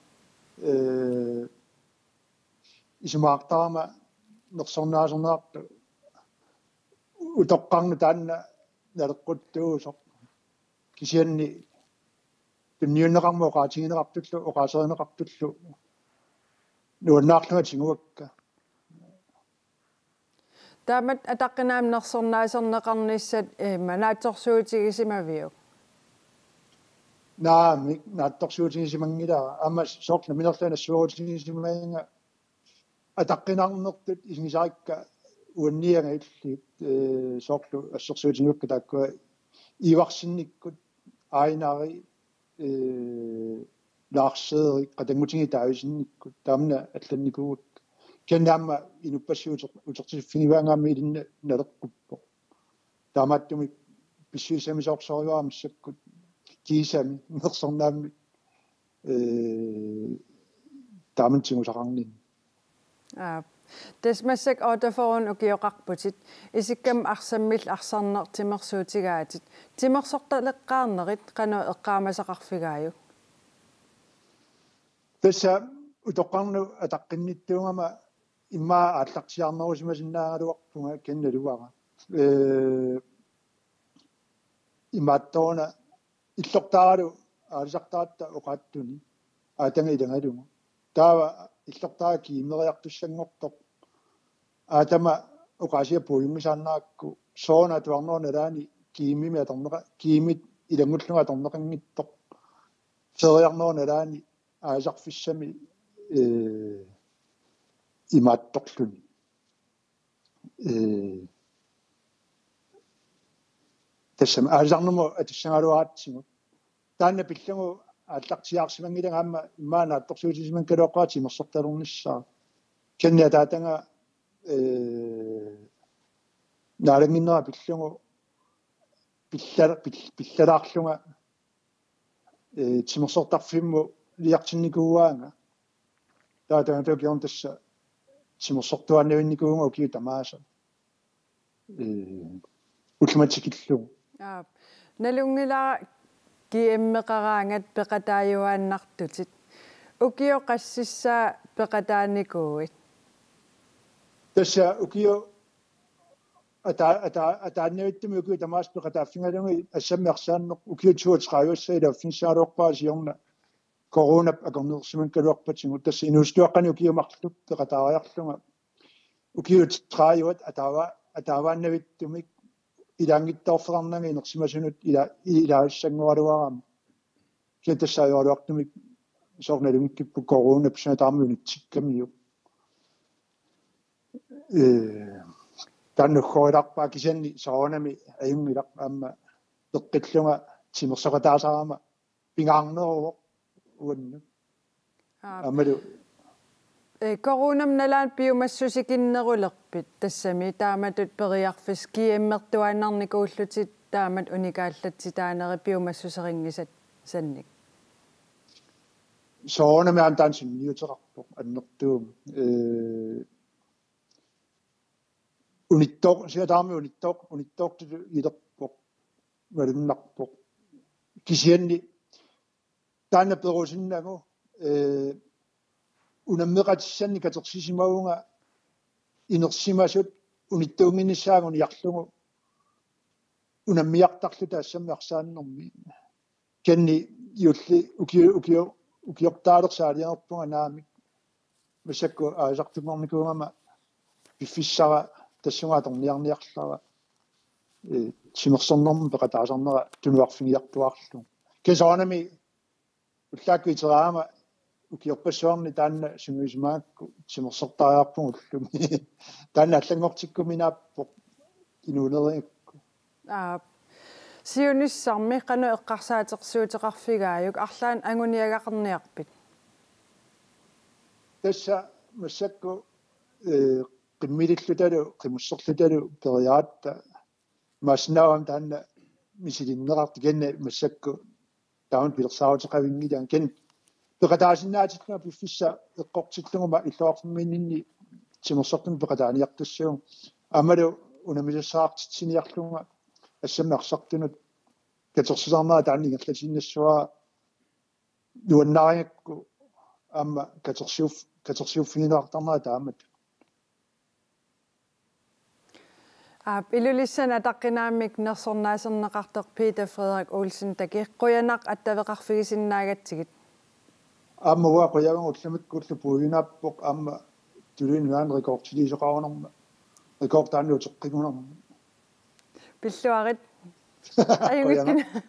Ee, isumaqartarama nersornaaserneqartoq utoqqarnut taanna naleqquttuusoq. Kisianni tunniunneqarmat oqaatigineqartullu, oqaaserineqartullu nuannaarlunga tiguakka. Taamatut ataqqinaammik nersornaaserneqarnissat, eh, ima naatsorsuutigisimaviuk? Naamik, naatsorsuutigisimanngilanga. Aamma soorlu nammineerlunga nassuerutigisimavunga ataqqinarnertut isigisarikka uannianga illit, eh, soorlu assersuutigigukku taakkua Ivarsinnikkut, Ejnari, eh, Lars Frederik, qatanngutigiit Davidsennikkut, taamna allannikuuakka. Kisianni aamma inuppassuit uter-, utertisiffigivaannga aamma ilinnut naleqquppoq. Taamaattumik pissusissamisoorsorivara massakkut kiisami nersornaammik, eh, taamatut tigusaqarninni. Aap. Tassa massakkut otteogfyrre ukioqarputit. Isikkamik arsammillu arsarneq timersuutigaatit. Timersortaleqqaarnerit qanoq eqqaamasaqarfigaajuk? Tassa utoqqarnut ataqqinnittuugama immaqa aallartiaarnerusimasinnaagaluarpunga kisianni naluara. Ee, imaattoq una illortaaralu aalisartaratta oqaatsuni aatama ilagalugu. Taava illortaaraq kiimeriartussanngortoq. Aatama oqaasia puiunngisaannarakku soorunami atuarnerup nalaani kiimimi atorneqa-, kiimit ilanngullunga atorneqanngitsoq. Feriarnerup nalaani aalisarfissami, eh, imaattorluni. Eh, tassami aalisarnermut atussagaluaratsigu. Taanna pillugu aallartiaarsimanngilanga aamma immaqa naatsorsuutissimanngikkaluaqaara timersortalernissaa. Kisianni ataataga, eh, naalannginnera pillugu pilla-, pill-, pillalaarlunga, eh, timersortarfimmut iliartinnikuuaanga. Taava taanna ukioq tassa timersortuaannavinnikuuvunga ukiut tamaasa. Eh, ullumikkut tikillugu. Aap. Nalunngilara GM-eqaraangat peqataajuaannartutit. Ukioq qassissaa peqataanikuuit? Tassa ukioq ata-, ata-, ataannavittumik ukiut tamaasa peqataaffigalugit assammik arsaanneq ukiut toogtredive-ssat ilaaffigissagaluarpara siorna coronap akornusersimanngikkaluarpatigut. Tassa inuusuttuaqqani ukiut marluk peqataariarlunga ukiut tredive-t ataava-, ataavaannavittumik ilaanngitsoorfeqarnanga inersimasunut ila-, ilaassanngoraluarama. Kisianni tassa ajoraluartumik soorlu nalunngikkippoq corona pissanataarmi unitsikkamiuk. Ee, taanna uggorilaarpara kisianni soorunami ajunngilaq aamma peqqillunga timersoqataasarama pingaarneruvoq uannut. Aap. Aammalu. Ee, coronap nalaani piumassusikinnerulerpit tassami taamatut periarfissat GM-ertuaannarnikuullutit taamatut unikaallatsitaanerit piumassuserinngisaannik? Soorunami aamma taanna sunniuteqarpoq annertuumik. Ee, unittooq-, siataarmi unittooq-, unittoortutut ilerpoq, malunnarpoq. Kisianni taanna perusinnagu, ee, unammeqatissannik katersisimavunga inersimasut unittuunnginnissaannut uniarlugu unammiartarluta assammik arsaannermi. Kisianni juulli ukio-, ukio-, ukiortaalersaalerpunga naamik massakkut aalisartunngornikuugama piffissara tassunga atorniarniarlara, ee, timersornermut peqataasarnera tunuarfigiartuaarlugu. Kisianni soorunami ullaakkut iteraangama ukiorpassuarni taanna sungiusimaakku timersortariaqarpugut ullumi. Taanna allanngortikkuminaappoq inuuneringakku. Aap. Siunissami qanoq eqqarsaatersuuteqarfigaajuk, arlaannik anguniagaqarniarpit? Tassa massakkut, eh, qimmilillutalu, qimusserlutalu periaratta. Imaassinnaavoq taanna misilinneqartoq, kisianni massakkut taama pilersaaruteqavinngilaat, kisianni peqataasinnaatillunga piffissaq eqqortillugu aamma illoqarfimmiinninni timersortumik peqataaniartussaavugut. Aammalu unammisassaqartitsiniarlunga assammik arsartunut katersilaarnera taanna ingerlatiinnassavara, nuannaarigakku aamma katersiuff-, katersiuffigineqartarnera taamatut. Aap, Ilulissani ataqqinaammik nersornaaserneqartoq Peter Frederik Olsen Taki, qujanaq attaveqarfigisinnaagatsigit. Aamma uanga qujavunga, ullumikkut ulloq puiunaappoq, aamma tuluit nuanneq rekordiliisoqarunarmat. Rekord taanna uteqqigunarmat. Pilluarit. Ajunngikkina. Qujanaq.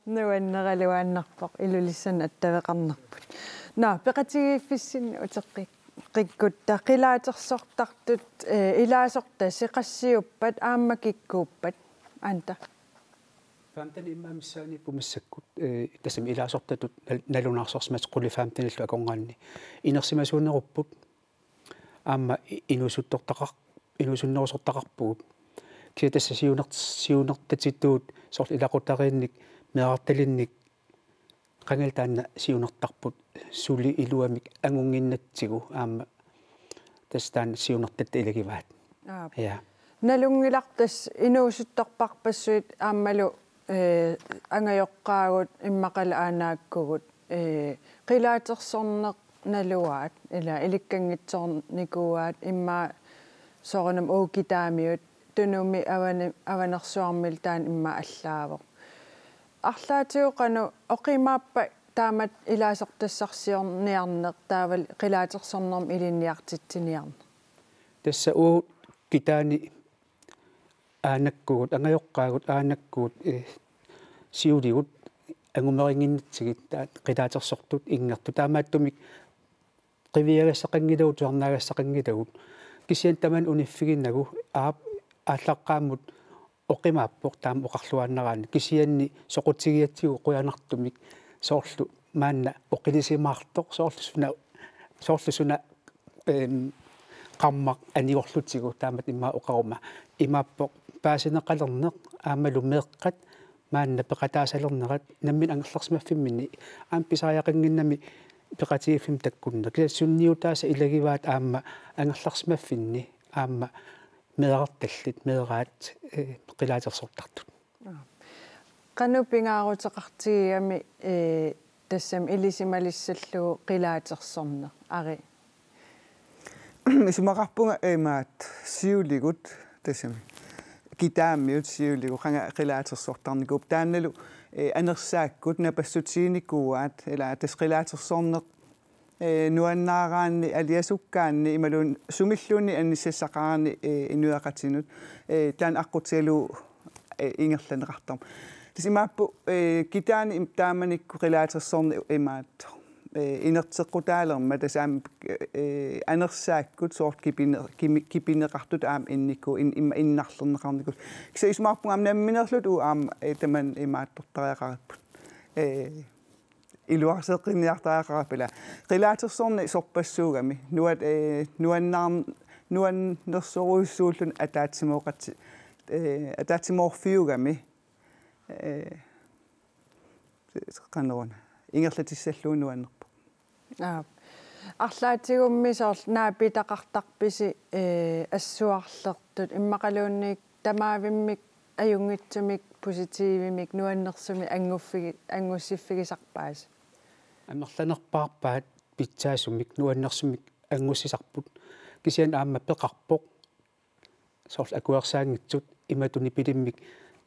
Nuanneraluaannarpoq, Ilulissani attaveqarnerput. Nå, peqatigiiffissinni uteqqi-, qikkutta, qilaatersortartut, eh, ilaasortasi qassiuppat aamma kikkuuppat, Anda? Femten immaqa missaaniipput massakkut, eh, tassami ilaasortatut nal-, nalunaarsorsimasatik qulit femtenillu akornanni. Inersimasuunerupput aamma i-, inuusuttortaqar-, inuusunnerusortaqarpugut. Kisianni tassa siuner-, siunertatituut soorlu ilaqutariinnik, meerartalinnik, qangali taanna siunertarput suli iluamik angunnginnatsigu, aamma tassa taanna siunertatta ilagivaat. Aap. Ja. Nalunngilarput tassa inuusuttorpassuit aammalu, eh, angajoqqaagut immaqalu aanaakkugut, eh, qilaatersorneq naluaat, ila ilikkanngitsoornikuuaat, immaqa soorunami uagut kitaamiut, Tunumi avani-, Avanersuarmilu taanna immaqa allaavoq. Arlaatigut qanoq oqimaappat taamatut ilaasortassarsiorniarneq taavalu qilaatersornermut ilinniartitsiniarneq? Tassa uagut kitaani aanakkugut, angajoqqaagut aanakkugut, eh, siuligut angumerinnginnatsigit, ta-, qilaatersortut inngertut. Taamaattumik qiviagassaqanngilagut, tusarnaagassaqanngilagut. Kisianni tamanna uniffiginagu, aap, aallaqqaammut oqimaappoq taama oqarluaannaraanni. Kisianni soqutigigatsigu qujanartumik, soorlu maanna oqilisimaartoq, soorlu suna, soorlu suna, ehm, qarmaq anigorlutigu, taamatut immaqa oqaruma. Imaappoq paasineqalerneq aammalu meeqqat maanna peqataasalernerat nammineq angerlarsimaffimminni, aamma pisariaqannginnami peqatigiiffimmik takkunneq. Kisianni sunniutaasa ilagivaat aamma angerlarsimaffinni aamma meerartallit, meeraat, eh, qilaatersortartut. Qanoq pingaaruteqartigigami, eh, tassami ilisimalissallugu qilaatersorneq, Ari? Isumaqarpunga imaattoq siuligut, tassami kitaamiut siuligut, qanga qilaatersortarnikuupput. Taannalu, eh, anersaakkut napassutiginikuuaat, ila tassa qilaatersorneq, eh, nuannaaraanni, aliasukkaanni, imaluunniit sumilluunniit anissassaqaraanni, eh, inuiaqatinnut, eh, taanna aqqutigalugu, eh, ingerlanneqartarpoq. Tassa imaappoq, eh, kitaani im-, taamanikkut qilaatersorneq imaattoq, eh, inerteqqutaalermat, tassa aamma, eh, anersaakkut soorlu kipine-, kimi-, kipineqartut aamma innikuupput, in-, immaqa innarlerneqarnikuupput. Kisianni isumaqarpunga aamma nammineerluta uagut aamma, eh, tamanna imaattortariaqaripput. Eh, iluarseqqinniartariaqarput, ila. Qilaatersorneq sorpassuugami. Nuat-, eh, nuannaar-, nuannersorujussuulluni ataatsimooqati-, eh, ataatsimoorfiugami. Eh, qanoruna. Ingerlatissallugu nuannerpoq. Aap. Arlaatigummi soorlu naapitaqartarpisi, eh, assuarlertut immaqaluunniit tamaavimmik ajunngitsumik positivimik nuannersumik anguffigi-, angussiffigisarpaasi? Amerlanerpaarpaat pitsaasumik nuannersumik angussisarput. Kisianni aamma peqarpoq. Soorlu akuersaanngitsut imatut nipilimmik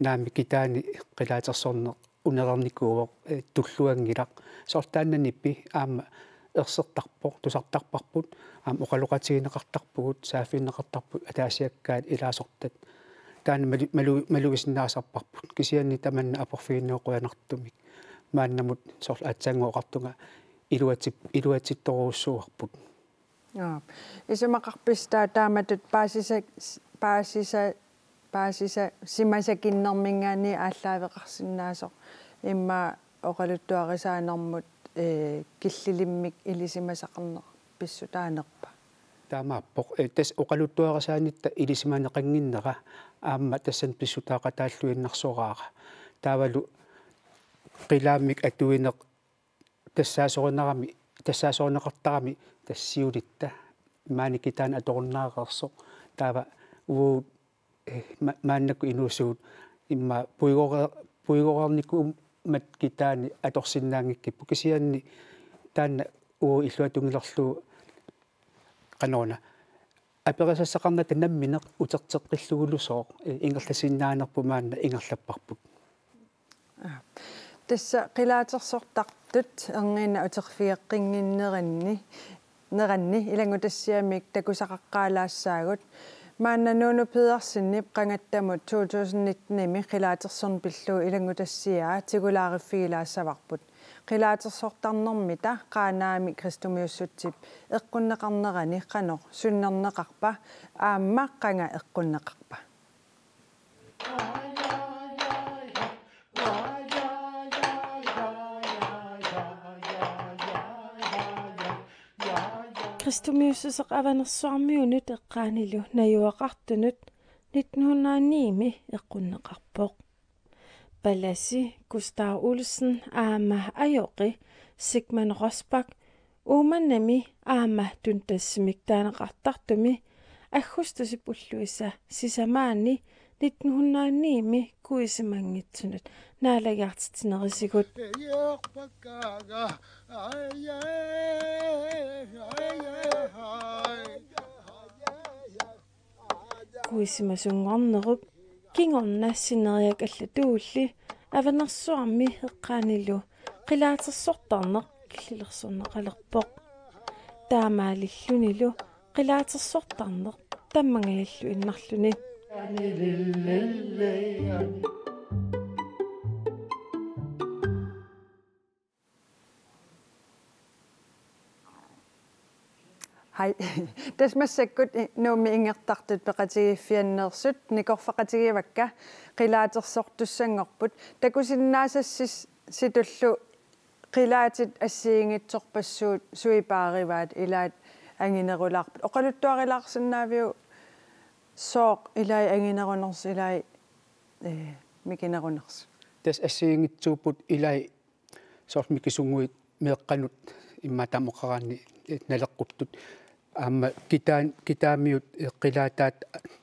naamik kitaani qilaatersorneq unernikuuvoq, eh, tulluanngilaq. Soorlu taanna nipi aamma ersertarpoq, tusartarparput, aamma oqaloqatigineqartarpugut, saaffigineqartarput ataasiakkaat ilaasortat. taanna malu-, malu-, malugisinnaasarparput. Kisianni tamanna aporfigineq qujanartumik. Maannamut soorlu aatsaannguaq oqartunga iluatsi-, iluatsittorujussuuarput. Aap. Isumaqarpisi taava taamatut paasisa-, paasisa-, paasisa-, simasakinnerminngaanniit aallaaveqarsinnaasoq immaqa oqaluttuarisaanermut, ee, killilimmik ilisimasaqarneq pissutaanerpa? Taamaappoq. Ee, tassa oqaluttuarisaanitta ilisimaneqannginnera aamma tassani pissutaaqataalluinnarsoraara. Taavalu qilaammik atuineq tassaasorinarami, tassaasorineqartarami tassa siulitta. Maani kitaani atorunnaareersoq. Taava uagut, eh, ma-, maannakkut inuusugut immaqa puigore-, puigoreernikuummat kitaani atorsinnaanngikkipput. Kisianni taanna uagut illuatungiliorlugu qanoruna aperisassaqarnata nammineq uterteqqillugulusooq, eh, ingerlasinnaanerput maanna ingerlapparput. Aa. Tassa qilaatersortartut erniinnaq uterfigeqqinnginneranni, neranni ilanngutassiamik takusaqaqqaalaassaagut. Maanna Nuunu Pedersenip qangattamut to tusind nitten-imi qilaatersorneq pillugu ilanngutassiaa tigulaariffigilaassavarput. Qilaatersortarnermita Qaanaami kristumiussutsip eqqunneqarnerani qanoq sunnerneqarpa aamma qanga eqqunneqarpa? Kristumiussuseq Avanersuarmiunut eqqaanilu najugaqartunut nitten hundrede og ni-mi eqqunneqarpoq. Palasi Gustav Olsen aamma ajoqi Sigmand Rosbach Uummannami aamma Tundtassimik taaneqartartumi aggustusip ulluisa sisamaanni nitten hundrede og ni-mi kuisimanngitsunut naalagiartitsinerisigut. Kuisimasunngornerup kingorna sineriak allatuulli Avanersuarmi eqqaanilu qilaatersortarneq killilersorneqalerpoq. Taamaalillunilu qilaatersortarneq tammangajaalluinnarluni. Hai. Tassa massakkut i-, Nuummi inngertartut peqatigiiffianneersut nikorfaqatigivakka, qilaatersortussanngorput. Takusinnaassassitullu qilaatit assigiinngitsorpassuit sui paarivaat, ilaat anginerulaarput? Oqaluttuarilaarsinnaaviuk sooq ilai anginerunersoq, ilai, ee, mikinerunersoq? Tassa assigiinngitsuupput ilai soorlu mikisunnguit meeqqanut immaqa tamoqaraanni, eh, naleqquttut. Aamma kitaan-, kitaamiut, eh, qilaataat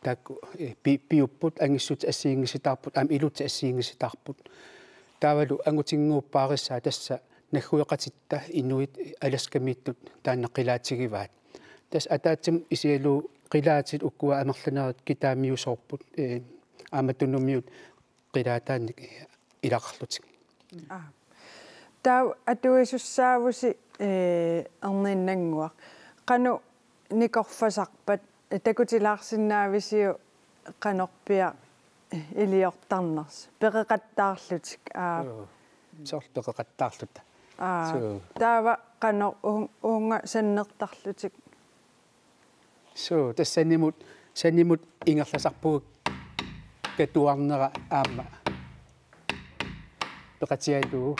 taakku, eh, pi-, piupput, angissutsit assigiinngisitaarput, aamma ilutsit assigiinngisitaarput. Taavalu angutinnguuppaarissaa tassa naggueqatitta inuit Alaskamiittut taanna qilaatigivaat. Tassa ataatsimut isigalugu qilaatit ukua amerlanerit kitaamiusoorput, eh, aamma tunumiut qilaataannik ilaqarlutik. Aa. Taava atuisussaavusi, ee, erniinnannguaq. Qanoq nikorfasarpat, takutilaarsinnaavisiuk qanorpiaq iliortarnersoq? Peqeqattaarlutik. Aa. Joo. Soorlu peqeqattaarluta. Aa. Suu. Taava qanoq uun-, uunga sannertarlutik? Suu, tassa sanimut, sanimut ingerlasarpugut katuarnera aamma peqatigalugu.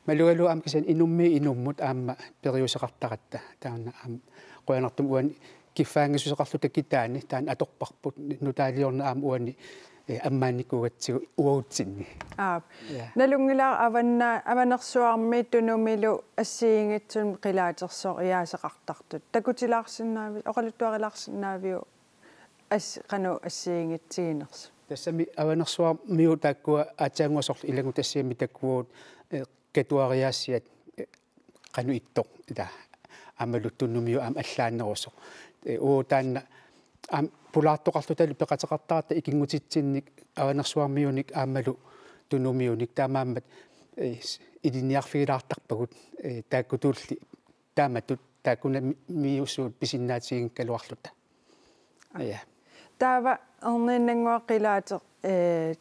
Malugalugu aamma kisianni inummiit inummut aamma periuseqartaratta. Taanna aamma qujanartumik uani kiffaanngissuseqarluta kitaani, taanna atorparput, nutaaliorneq aamma uani, eh, ammaannikuugatsigu uagutsinni. Aap. Ja. Nalunngilara avanna-, Avanersuarmi tunumilu assigiinngitsunik qilaatersoq iliuuseqartartut. Takutilaarsinnaavi-, oqaluttuarilaarsinnaaviuk as-, qanoq assigiinngitsiginersoq? Tassami Avanersuarmiut taakkua aatsaannguaq soorlu ilanngutassiami takuagut, eh, katuariaassiat, eh, qanoq ittoq, ila aammalu tunumiut aamma allaanerusoq. Eh, uagut taanna aamma pulaartoqarlutalu peqateqartaratta ikinngutitsinnik Avanersuarmiunik aammalu tunumiunik, taamaammat, eh, s-, ilinniarfigilaartarpagut, eh, taakkutuulli taamatut taakkunani mi-, miusuut pisinnaatiginngikkaluarluta. Ja. Taava erniinnannguaq qilaateq, ee,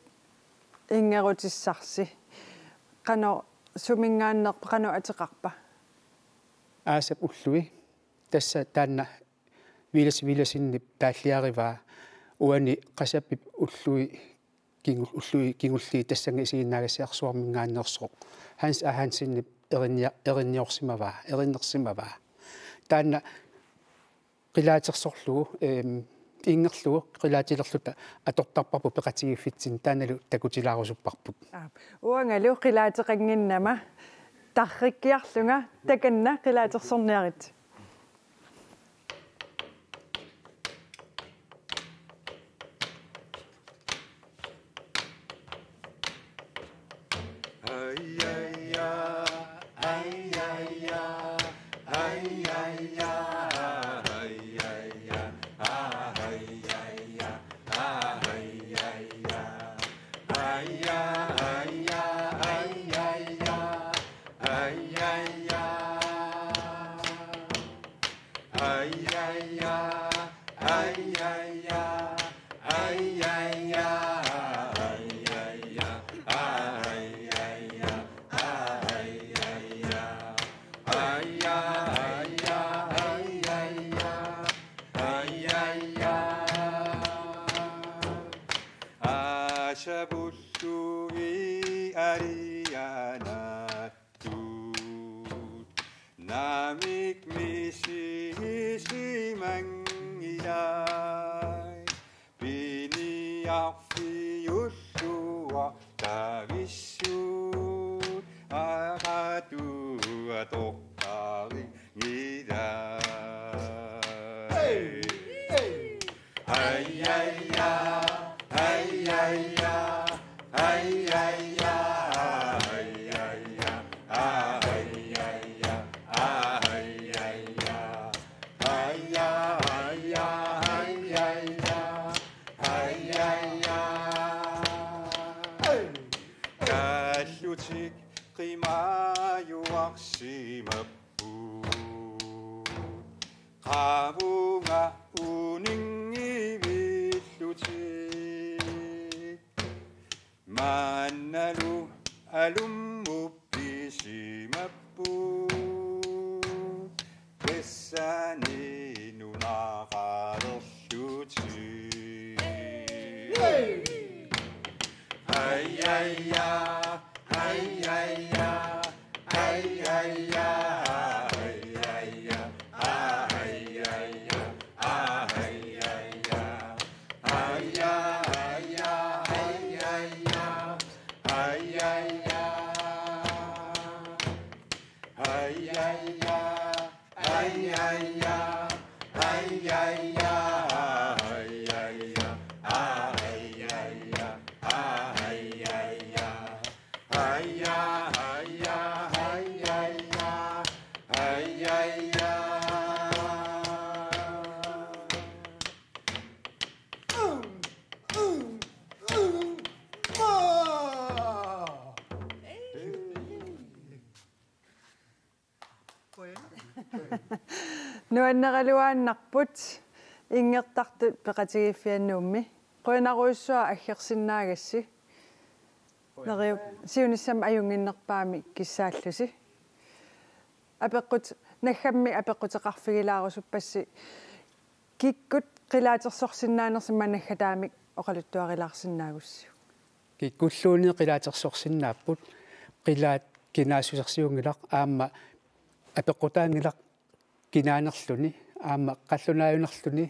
inngerutissarsi. Qanoq suminngaanneerpa, qanoq ateqarpa? Aasap ullui. Tassa taanna Villads Villadsenip taalliarivaa, uani Qasapip ullui kingul-, ullui kingulliit tassannga isiginnaagassiarsuarminngaanneersoq. Hans A. Hansenip erinnia-, erinniorsimavaa, erinnersimavaa. Taanna qilaatersorlugu, eem, inngerlugu qilaatilerluta atortarparput peqatigiiffitsinni, taannalu takutilaarusupparput. Aap. Uangalu qilaateqannginnama tarrikkiarlunga takanna qilaatersorniarit. Aasap ullui alianattut naamik misigisimanngilaat, piniarfiulluartavissut aqagu atortarinngilai. Kallutik qimajuarsimapput, qavunga uninngivillutik. Maannalu alummut pisimapput, pissani nunaqalerlutik. Ai, ai, ai, ai, ai, ai. Nuanneraluaannarput inngertartut peqatigiiffiannuummi. Qujanarujussuaq aggersinnaagassi. Neriup siunissami ajunnginnerpaamik kissaallusi. Apeqqut-, naggammik apeqquteqarfigilaarusuppassi kikkut qilaatersorsinnaanersut, imma naggataamik oqaluttuarilaarsinnaagussiuk. Kikkulluunniit qilaatersorsinnaapput, qilaat kinaassusersiunngilaq aamma apeqqutaanngilaq kinaanerluni, aamma qallunaajunerluni,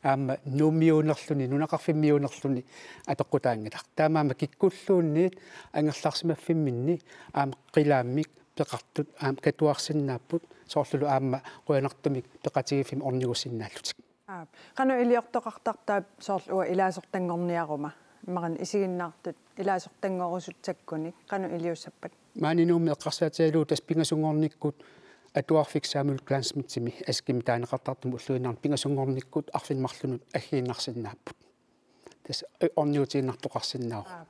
aamma nuummiuunerluni, nunaqarfimmiuunerluni apeqqutaanngilaq. Taamaammat kikkulluunniit angerlarsimaffimminni aamma qilaammik peqartut aamma katuarsinnaapput, soorlulu aamma qujanartumik peqatigiiffimmi ornigussinnaallutik. Aap. Qanoq iliortoqartartaap soorlu uanga ilaasortanngorniaruma? Immaqa isiginnaartut ilaasortanngorusutsakkunik qanoq iliussappat? Maani Nuummi eqqarsaatigalugu tassa pingasunngornikkut atuarfik Samuel Kleinschmidtimi Askimi taaneqartartumi ulluinnarni pingasunngornikkut arfineq-marlunut aggiinnarsinnaapput. Tassa ornigutiinnartoqarsinnaavoq. Aap.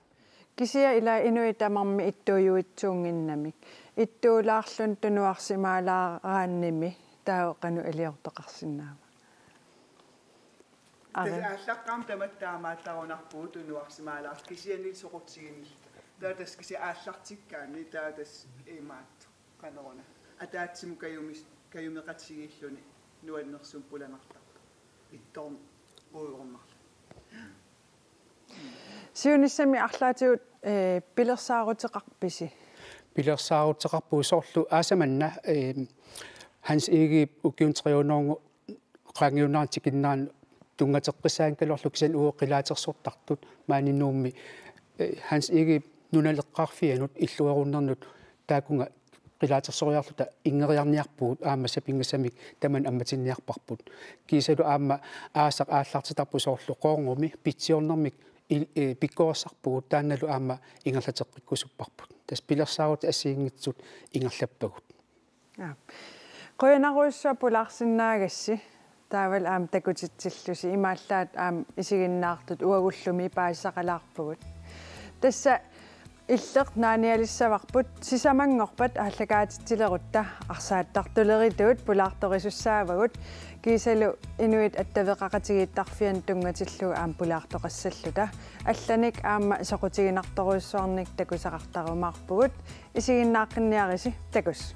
Kisianni ila inuit tamarmik ittuujuitsuunnginnamik. Ittuulaarluni tunuarsimaalaaraannimi taava qanoq iliortoqarsinnaava? Ari. Tassa aallaqqaammut tamatta taamaattarunarpugut tunuarsimaalaartut kisianni soqutiginilluta. Taava tassa kisianni aallartikkaanni taava tassa imaattoq qanoruna. Ataatsimut kajumis-, kajumeqatigiilluni nuannersumik pulanartarpoq. Ittoorn-, uiornarlu. Siunissami arlaatigut, eh, pilersaaruteqarpisi? Pilersaaruteqarpugut soorlu aasaq manna, eh, Hans Egedep ukiuni tre hundrede qaangiunnerani tikinnerani tunngateqqissaanngikkaluarlugu kisianni uagut qilaatersortartut maani Nuummi, eh, Hans Egedep nunaleqqaarfianut illuerunnernut taakkunga qilaatersoriarluta inngeriarniarpugut aamma sapinngisamik tamanna ammatinniarparput. Kiisalu aamma aasaq aallartitarput soorlu Qoornguami pitsiornermik il-, eh, pikkorissarpugut taannalu aamma ingerlateqqikkusupparput. Tassa pilersaarutit assigiinngitsut ingerlappagut. Ja. Qujanarujussuaq pulaarsinnaagassi. Taavalu aamma takutitsillusi imaallaat aamma isiginnaartut uagullumi paasisaqalaarpugut. Tassa Illeq naanialissavarput sisamanngorpat aallakaatitsilerutta arsaattartulerituut pulaartorisussaavagut kiisalu inuit attaveqaqatigiittarfiannut tunngatillugu aamma pulaartoqassalluta. Allanik aamma soqutiginartorujussuarnik takusaqartarumaarpugut. Isiginnaaqqinniarisi takuss.